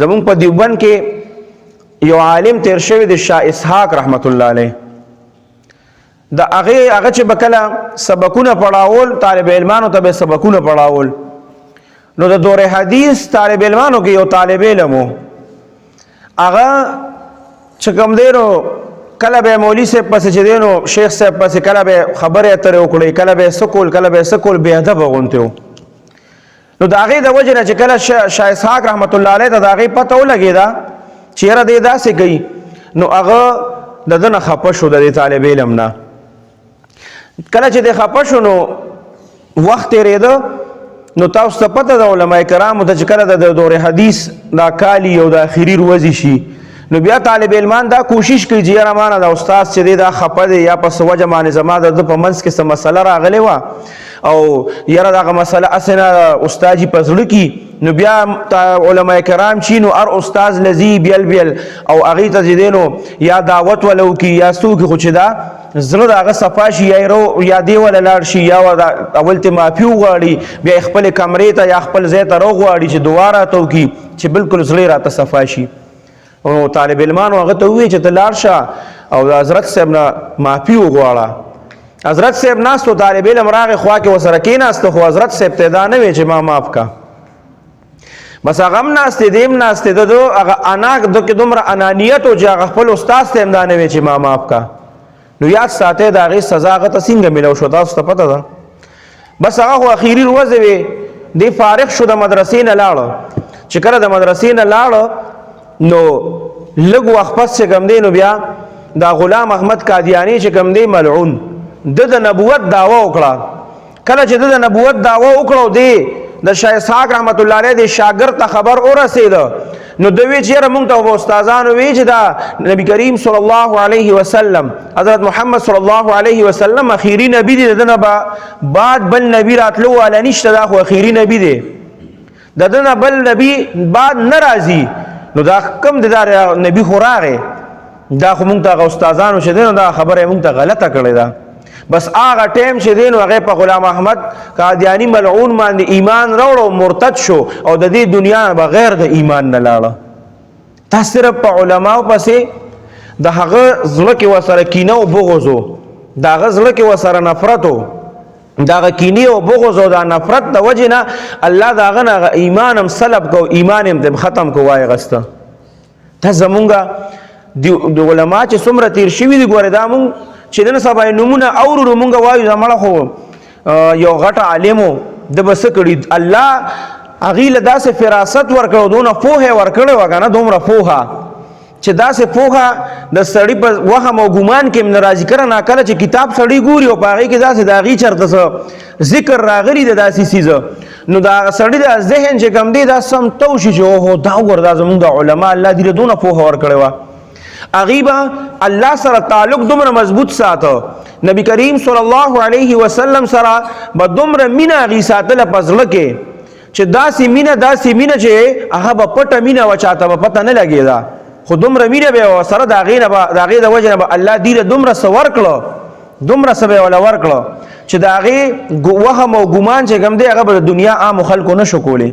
زمونږ په دیوبند کې یو عالم تیر شوی د شاه اسحاق رحمت الله علیه، د هغه هغه چې بکله سبقونه پڑھاول، طالب علمانو ته به سبقونه پڑھاول، نو د دور حدیث طالب علمانو کې یو طالب علم وو. هغه چې کوم دی نو کله به مولوي صاحب پسې چې دی نو شیخ صاحب پسې کله به خبرې اترې وکړې، کله به سکول، کله به سکول، بې ادبه غونتی و. نو د هغې د وجې نه چې کله شاه اسحاق رحمت الله علیه ته د هغې پته ولګېده چې یاره دی داسې کوي، نو هغه د ده نه خفه شو، د دې طالب علم نه. کله چې دی خفه شو نو وخت تېرېده. نو تاسو ته پته ده، علما کرامو ته چې کله د دور حدیث دا کالی او د اخري ورځې شي، نو بیا طالب علمان دا کوشش کوي چې یاره مانه دا استاد چې دی دا خپه دی، یا په څه وجه باندې زما د ده په منځ کې څه مسله راغلې وه او یاره دغه مسله هسې نه استاد جي په زړه کي. نو بیا علما کرام چې نو هر استاد لذي بیل بیل او هغې ته چې دی نو یا دعوت وله وکړي یا څه وکړي، خو چې دا زړه د هغه صفا شي، یا رو یا دی وله لاړ شي، یا اول ته معافي وغواړي، بیا خپلې کمرې ته یا خپل ځای ته روغواړي چې دعا راته وکړي چې بالکل زړه راته صفا شي. او طالب علمانو هغه ته وویل چې ته لاړ شه او د حضرت صاحب نه معافي وغواړه. حضرت صاحب ناست و، طالب علم راغی، خوا کې ورسره کېناست، خو حضرت صاحب ته دا نه وی چې ما معاف کا. بس هغه هم ناست دی، دی هم ناست دی. د ده هغه انا ده کې دومره انانیت و چې هغه خپل استاد ته هم دا نه وی چې ما معاف کا. نو یاد ساتئ، د هغې سزا هغه ته څنګه میلاو شو، تاسو ته پته ده. بس هغه خو اخیری ورځې وې، دی فارغ شو، د مدرسې نه لاړ. چې کله د مدرسې نه لاړ نو لږ وخت پس چې کوم دی نو بیا دا غلام احمد قادیانی چې کوم دی ملعون، د نبوت دعوه وکړه. کله چې د نبوت دعوه وکړو، دی د شاه اسحاق رحمت الله علیه د شاګرد ته خبر ورسید، نو دوی چې یاره مونږ ته استادانو وی چې دا نبی کریم صلی الله علیه وسلم، حضرت محمد صلی الله علیه وسلم اخیری نبی دی، دنه بعد بل نبی راتلو والا نشته، دا خو اخیری نبی دی، د دنه بل نبی بعد ناراضي. نو دا کم د دار نبی خو راغی، دا خو مونږ ته هغه استادانو چې دی نو دا خبره مونږ ته غلطه کړې ده. بس هغه ټیم چې دی نو هغه په غلام احمد قادیانی ملعون باندې ایمان راوړ او مرتد شو او د دې دنیا بغیر د ایمان نه لاړه. تا صرف په علماو پسې د هغه زړه کې وسره کینه او بغض و، د هغه زړه کې وسره نفرت و، دغه کینی او بغض او دا نفرت د وجې نه الله د هغه نه ایمان هم سلب کو، ایمان هم ترې ختم کو وایغسته. دا زمونږ د علما چې څومره تیر شوي دي، ګوره دا مونږ چې نن سبا یې نومونه اورو نو مونږ وایو زمړه خو یو غټ عالم و، ده به څه کړي. الله هغوی له داسې فراست ورکړو، دونه پوهه یې ورکړې وه که نه، دومره پوهه چې داسې پوهه د سړي په وهم او ګمان کې هم نه راځي. کله ناکله چې کتاب سړی ګوري او په هغې کې داسې د هغې چېرته څه ذکر راغلي د داسې څیز، نو دا هغه سړي د ذهن چې کوم دی دا سم تو شي چې اوهو دا وګوره، دا زمونږ د علما الله دې له دونه پوهه ورکړې وه. هغوی به الله سره تعلق دومره مضبوط ساته، نبی کریم صلی الله علیه وسلم سره به دومره مینه هغوی ساتله په زړه کې چې داسې مینه، داسې مینه چې هغه به پټه مینه وه، چاته به پته نه لګېده، خو دومره مینه به یې سره د هغې نه به د هغې د وجې نه به الله دې له دومره څه ورکړو، دومره څه به یې وله ورکړو چې د هغې وهم او ګمان چې کوم دی هغه به د دنیا عامو خلکو نه شو کولی.